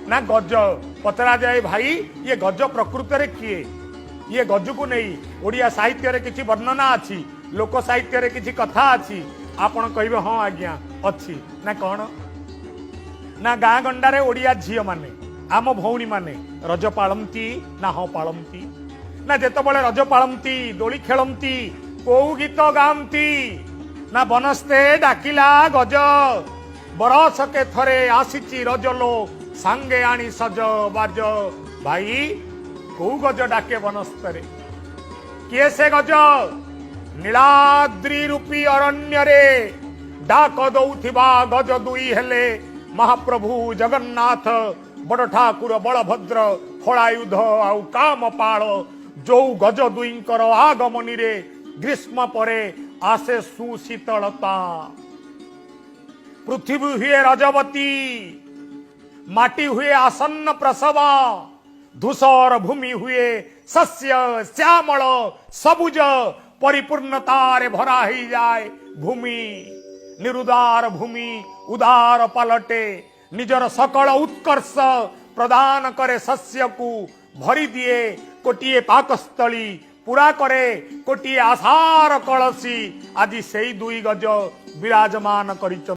ନା ଗଜ। ପଚରାଯାଏ, ଭାଇ, ଇଏ ଗଜ ପ୍ରକୃତରେ କିଏ? ଇଏ ଗଜକୁ ନେଇ ଓଡ଼ିଆ ସାହିତ୍ୟରେ କିଛି ବର୍ଣ୍ଣନା ଅଛି? ଲୋକ ସାହିତ୍ୟରେ କିଛି କଥା ଅଛି? ଆପଣ କହିବେ, ହଁ ଆଜ୍ଞା, ଅଛି। ନା କଣ ନା ଗାଁ ଗଣ୍ଡାରେ ଓଡ଼ିଆ ଝିଅମାନେ, ଆମ ଭଉଣୀମାନେ ରଜ ପାଳନ୍ତି ନା? ହଁ, ପାଳନ୍ତି। ନା ଯେତେବେଳେ ରଜ ପାଳନ୍ତି, ଦୋଳି ଖେଳନ୍ତି, କୋଉ ଗୀତ ଗାଆନ୍ତି? ନା ବନସ୍ତେ ଡାକିଲା ଗଜ, ବରଷକେ ଥରେ ଆସିଛି ରଜଲୋ, ସାଙ୍ଗେ ଆଣି ସଜ ବାଜ। ଭାଇ, କୋଉ ଗଜ ଡାକେ ବନସ୍ତରେ? କିଏ ସେ ଗଜ? ନୀଳାଦ୍ରି ରୂପୀ ଅରଣ୍ୟରେ ଡାକ ଦଉଥିବା ଗଜ ଦୁଇ ହେଲେ ମହାପ୍ରଭୁ ଜଗନ୍ନାଥ, ବଡ଼ ଠାକୁର ବଳଭଦ୍ର, ହଳାୟୁଧ ଆଉ କାମପାଳ। ଯୋଉ ଗଜ ଦୁଇଙ୍କର ଆଗମନୀରେ ଗ୍ରୀଷ୍ମ ପରେ ଆସେ ସୁଶୀତଳତା, ପୃଥିବୀ ହୁଏ ରଜବତୀ, ମାଟି ହୁଏ ଆସନ୍ନ ପ୍ରସବ, ଧୂସର ଭୂମି ହୁଏ ଶସ୍ୟ ଶ୍ୟାମଳ, ସବୁଜ ପରିପୂର୍ଣ୍ଣତାରେ ଭରା ହେଇଯାଏ ଭୂମି। ନିରୁଦାର ଭୂମି ଉଦାର ପାଲଟେ, ନିଜର ସକଳ ଉତ୍କର୍ଷ ପ୍ରଦାନ କରେ ଶସ୍ୟକୁ, ଭରି ଦିଏ ଗୋଟିଏ ପାକସ୍ଥଳୀ, ପୁରା କରେ ଗୋଟିଏ ଆଶାର କଳସୀ। ଆଜି ସେଇ ଦୁଇ ଗଜ ବିରାଜମାନ କରିଛନ୍ତି।